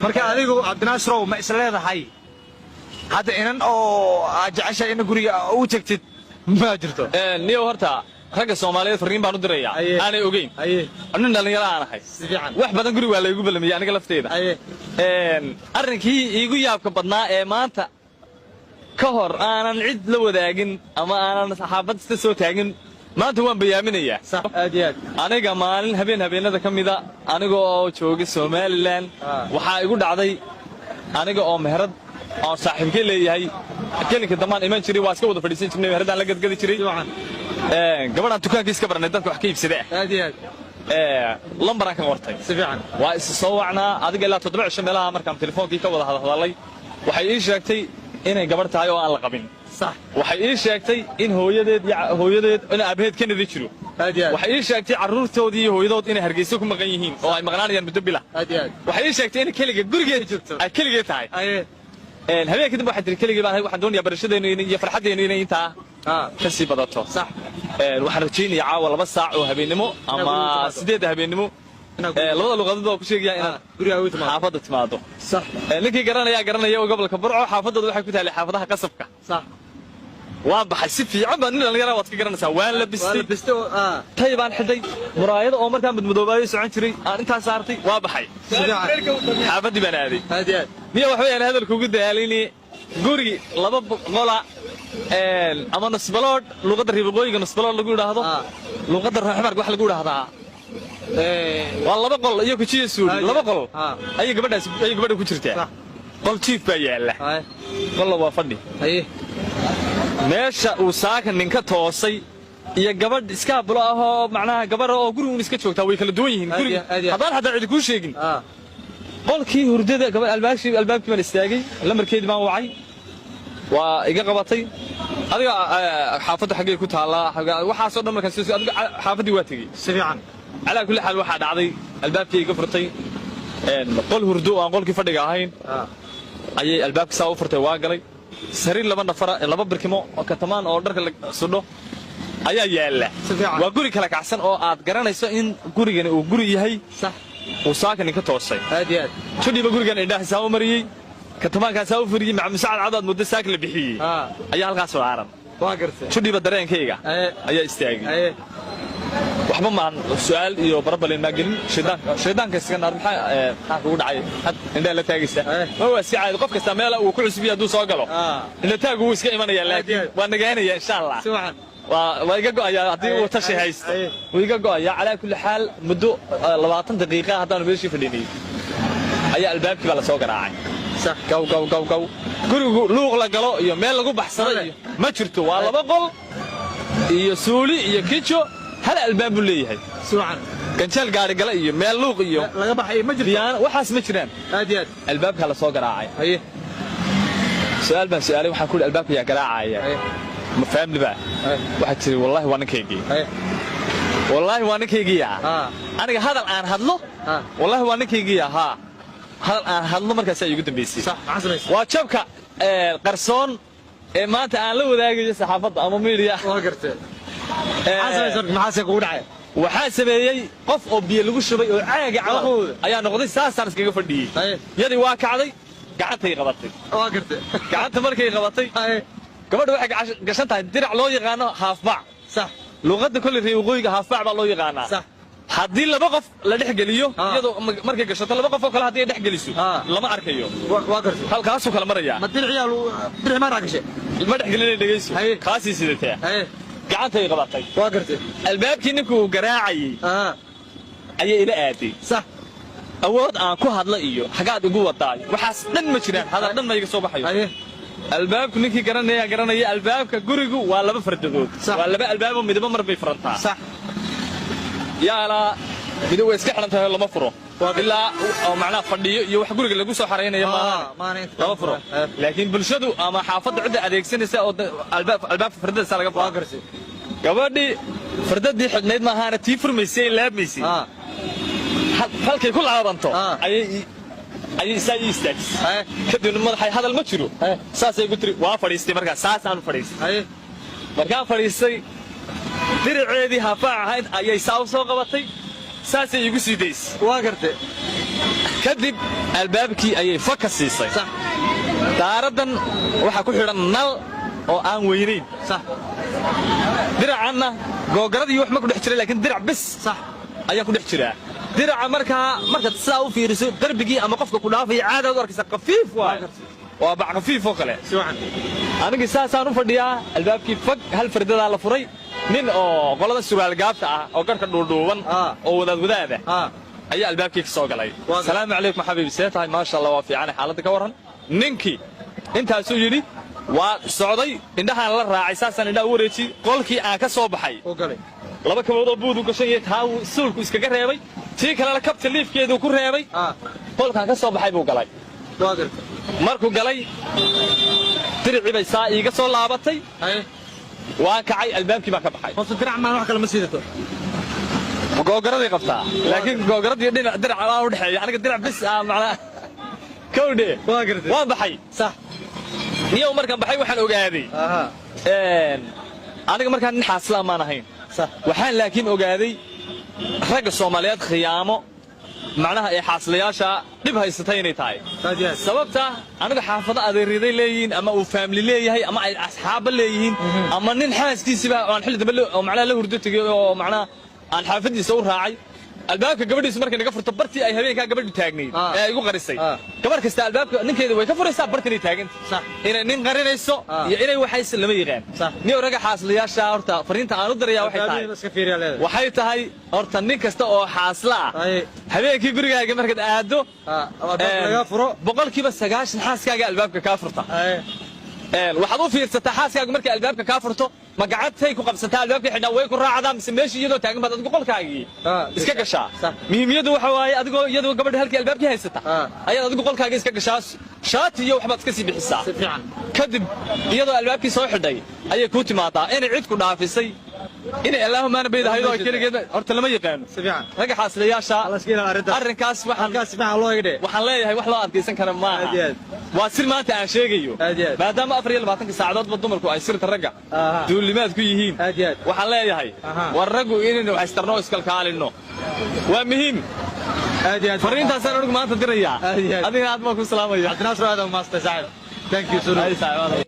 Marka adigu, Cabdinaasirow, ma is leedahay hadda inan oo aad jeceshahay in guriga u tagtid ma jirto? Niyow, horta ragga Soomaaliyeed farriin baan u dirayaa aanay ogeyn. Nin dhallinyaro aan ahay. Si fiican. Wax badan guri waa laygu ballamiyey aniga lafteyda. Arrinkii iigu yaabka badnaa ee maanta ka hor aanan cid la wadaagin ama aanan saxaafad ista soo taagin, maanta waan bayaaminayaa. Sax, aad iyo aad. Aniga maalin habeen habeenada ka mida, aniga oo jooga Somaliland, waxaa igu dhacday aniga oo meherad oon saaxiibka leeyahay gelinka dambaan iman jiray, waa iska wada fadhiisan jirnay, meheraddaan la gadgadi jiray. Gabadhaan dukaankii iska baranay, dadka wax ka iibsada ah. Aad iyo aad. Lambaraan ka qortay. Si fiican. Waa is soo wacnaa adiga ilaa 7 cisho meelaha. Markaan telefoonkii ka wada hadalay, waxay ii sheegtay inay gabadh tahay oo aan la qabin. Waxay ii sheegtay in hooyadeed iyo hooyadeed in aabaheed Kanada jiro. Aad iyo aad. Waxay ii sheegtay carruurtoodii iyo hooyadood inay Hargeysa ku maqan yihiin oo ay maqnaanayaan muddo bila. Aad iyo aad. Waxay ii sheegtay in keliga gurigeed joogto. Ay keligee tahay. Habeen kadib waxay tiri: "Keligii baan ahay, waxaan doonayaa barashadeenu iyo farxaddeenu inay intaa ka sii badato." Waxaan rajaynayaa caawa 2 saac oo habeennimo ama guriga timaado. 8-da habeennimo. Inaad guriga- Labada luqadood baa ku sheegaya inaad guriga ugu timaado. xaafadda timaado. Ninkii garanayaa garanaya oo gobolka Burco, xaafaddooda waxay ku taallay xaafadaha qasabka. Waan baxay si fiican baa, nin dhalinyara waad ka garanaysaa, waan waa labistay. labistay oo Tay baan xidhay, muraayado oo markaa madmadoobaayay socon jiray aan intaa saartay, waa baxay. Si fiican. Xaafaddii baan aaday. Aad iyo aad. Miya wax weeyaan hadalka ugu daalini, guri laba qola ama nusbalood, luqadda reer waqooyiga nusbalood lagu yidhaahdo, luqadda reer wax lagu yidhaahdaa waa laba qol iyo kujiya suuli. Aad iyo Laba aad. qol ayay gabadhaas, ayay gabadha ku jirtaa. Qol jiif baa yaalla, qolna waa fadhi. Meesha uu saaka ninka toosay iyo gabadh iskaabulo ah oo macnaha gabadha oo gurigun iska joogtaa way kala duwan yihiin. Aad Guriga iyo aad iyo aad. haddaan xataa cidi kuu sheegin, qolkii hurdada gabadh albaabkii baan istaagay, lambarkeedii baan wacay, waa iga qabatay. Adiga xaafaddu xaggay ku taallaa, waxaasoo dhan markaan soo adiga xaafaddii waa tegey. Si fiican. Calaa kulli xaal, waxaa dhacday albaabkii iga furtay, qol hurdo oo aan qolkii fadhiga ahayn ayay albaabka saa u furtay. Waa galay, sariir laba nafara, laba barkimo oo katamaan oo dharka la sudho ayaa yaalla. Si fiican. Waa guri kala kacsan oo aad garanayso in gurigani uu guri yahay uu saaka ninka toosay. Aad iyo aad. Judhiiba gurigan indhaha u mariyey, katamaankaa u furiyey, macmusacad cadaad muddo saak la bixiyey ayaa halkaas saaran. Waa gartay. Judhiiba dareenkayga ayaa istaagay. Waxba maan su'aal iyo barabalin maa gelin, shaydaanka iskaga naar. Maxaa maxaa kugu dhacay had indhaha la taagaysa? Ma waa si caadi, qof kasta meel uu ku cusub yahay hadduu soo galo indha taagu wuu iska imanaya, laakiin aad. waa nagaanaya insha Allah. Si wacan. Waa iga go'aya haddii uu tashi haysto. Wuu iga go'aya. Calaa kulli xaal, muddo 20 daqiiqa haddaanu meeshii fadhinay ayaa albaabkii baa la soo garaacay. Gaw gaw gaw gaw. Gurigu luuq la galo iyo meel lagu baxsado iyo ma jirto, waa laba qol iyo suuli iyo kijo, hal albaab buu leeyahay. Si wacan. Ganjeel gaari gala iyo meel luuq iyo laga baxay ma jirto. Biyaano waxaas ma jiraan. Aad iyo aad. Albaabkaa la soo garaacay. Su'aal baan su'aalay, waxaan ku yidhi: "Albaabka yaa garaacaya? Ma family baa?" Waxaa tiri: "Wallaahi waa ninkaygii." "Wallaahi waa ninkaygiiya." Aniga hadal aan hadlo, "Wallaahi waa ninkaygiiya," haa, hadal aan hadlo markaasaa iigu dambaysay. Sax, maxaa samaysay? Waa jabka qarsoon ee maanta aan la wadaagayo saxaafadda ama media. Waa gartay. Maxaa samaysay? Maxaase kugu dhacay? Waxaa sameeyey qof oo biyo lagu shubay oo caaga camal ayaa noqday, saasaan iskaga fadhiyey. Yadii waa kacday, gacantay qabatay. Waa gartay. Gacanta markay qabatay, gabadha waxay gashan tahay dirac loo yaqaano haafbac. Luqadda kolley reer waqooyiga haafbac baa loo yaqaanaa. Haddii laba qof la dhex geliyo, iyadoo markay gashato laba qof oo kale haddii ay dhex geliso, lama arkayo. Waa gartay. Halkaasuu kala marayaa. Ma dirciyaa dirci maa gashay? Ma dhex gelinay, dhegayso. Kaasii sidataa, gacantay qabatay. Waa gartay. Albaabkii ninkuu garaacayey ayay ila aaday. Awood aan ku hadla iyo xagaad igu wadaayo waxaas dhan ma jiraan, hadal dhan ma iga soo baxayo. Albaabku ninkii garanaya garanaya, albaabka gurigu waa laba fardadood. Waa laba albaaboo midabo mar bay furantaa. Yaalaa mido way iska xidhan tahay oo lama furo ilaa oo macnaha fadhiyo iyo wax guriga lagu soo xaraynayo maahan. Maana inta Lama furo, laakiin bulshadu ama xaafadda cidda adeegsanaysa oo albaabka fardadasa laga furo. Waa gartay. Gabadhii fardadii xidhnayd maahaana tii furmaysay ee laabmaysay, halkay ku laabanto ayay isaa ii istaajisay. Kadibna madaxay, hadal ma jiro, saasay ku tiri. Waa fadhiistay markaas, saasaan u fadhiistay. Markaan fadhiistay, diriceedii hafaac ahayd ayay saa u soo qabatay, saasay igu sii daysay. Waa gartay. Kadib albaabkii ayay faka siisay. Daaraddan waxaa ku xidhan nal oo aan weynayn. Diracanna googaradii wax ma ku dhex jira, laakiin dirac bis ayaa ku dhex jiraa. Diraca markaa markaad sidaa u fiiriso darbigii ama qofka ku dhaafaya, caadaad u arkaysa, khafiif waaye, waa bac khafiif oo kale. Si wacan. Anigii saasaan u fadhiyaa, albaabkii fag hal fardadaa la furay. Nin oo qolada surwaal gaabta ah oo garhka dhuudhuuban oo wadaad wadaada ayaa albaabkii ka soo galay. "Salaamu calaykum xabiibi, see tahay?" "Maasha Allah, waa fiicanay, xaaladda ka warran?" Ninkii intaasuu yidhi, waa socday. Indhahaan la raacay, saasaan indhaha u wareejiyey. Qolkii aan ka soo baxay U galay. laba kabood oo buud u gashan yahay, taa uu suulku iskaga reebay, tii kalena kabta liifkeeduu ku reebay. Qolkaan ka soo baxay buu galay. Waa gartay. Markuu galay, diricii bay saa iiga soo laabatay. Waan kacay, albaabkii baan ka baxay. Hoose dirac maan, wax kale ma sidato? Googaraday qabtaa, laakiin googaradii dhinac dirac baa u dhexeeya. Aniga dirac bis ah macnaa, kowdhe. Waa gartay. Waan baxay. Niyow, markaan baxay waxaan ogaaday aniga markaan nin xaasila maan ahayn. Waxaan laakiin ogaaday ragga Soomaaliyeed khiyaamo macnaha ee xaasilayaasha dhib haysatay inay tahay. Aad iyo aad. Sababta aniga xaafado adeeriday leeyihiin ama uu family leeyahay ama ay asxaabo leeyihiin ama nin xaaskiisiba aan xilli dambe oo macnaha la hurdo tegey oo macnaha aan xaafadiisa u raacay, albaabka gabadhiisu markay naga furto, bartii ay habeenkaa gabadhu taagnayd ee ay igu qarisay. Gabar kasta albaabka ninkeeda way ka furaysaa, bartinay taaganta. Inay nin qarinayso iyo inay waxayse lama yaqaan. Nin ragga xaasilayaasha horta fariinta aan u dirayaa waxay tahay, Albaabihii iska fiiriyaa leedahay. waxay tahay horta nin kasta oo xaasla ah, habeenkii gurigaaga markaad aado, oo albaabka laga furo. 90% xaaskaaga albaabka kaa furta. Waxaad u fiirsataa xaaskaagu markay albaabka kaa furto, ma gacantay ku qabsataa albaabka xidhaa, way ku raacdaa, mise meeshii iyadoo taagan baad adigu qolkaagii iska gashaa? Muhiimiyaddu waxa waaye, adigoo iyadoo gabadha halkii albaabkii haysata ayaad adigu qolkaagii iska gashaa, shaati iyo waxbaad iska sii bixisaa. Si fiican. Kadib iyadoo albaabkii soo xidhay ayay kuu timaadaa. Inay cid ku dhaafisay, inay allaahumaana baydahayd oo keligeed, horta lama yaqaano. Si fiican. Ragga xaasilayaasha Alla iska ilaali arrintaas. arrinkaas waxaan Halkaas si fiican loo igdhe. waxaan leeyahay wax loo adkaysan kara maaha. Aad iyo aad. Waa sir maanta aan sheegayo. Aad iyo aad. Maadaama 24-ka saacadoodba dumarku ay sirta ragga duulimaad ku yihiin, Aad iyo aad. waxaan leeyahay war raggu inaynu waxaystarno oo iskalkaalinno waa muhiim. Aad iyo aad. Fariintaasaan anigu maanta dirayaa. Aad iyo aad. Adigana aad baan ku salaamaya. Cabdinaasir, aad u maastay saaxiib. Thank you so much. Ay, saaxiib.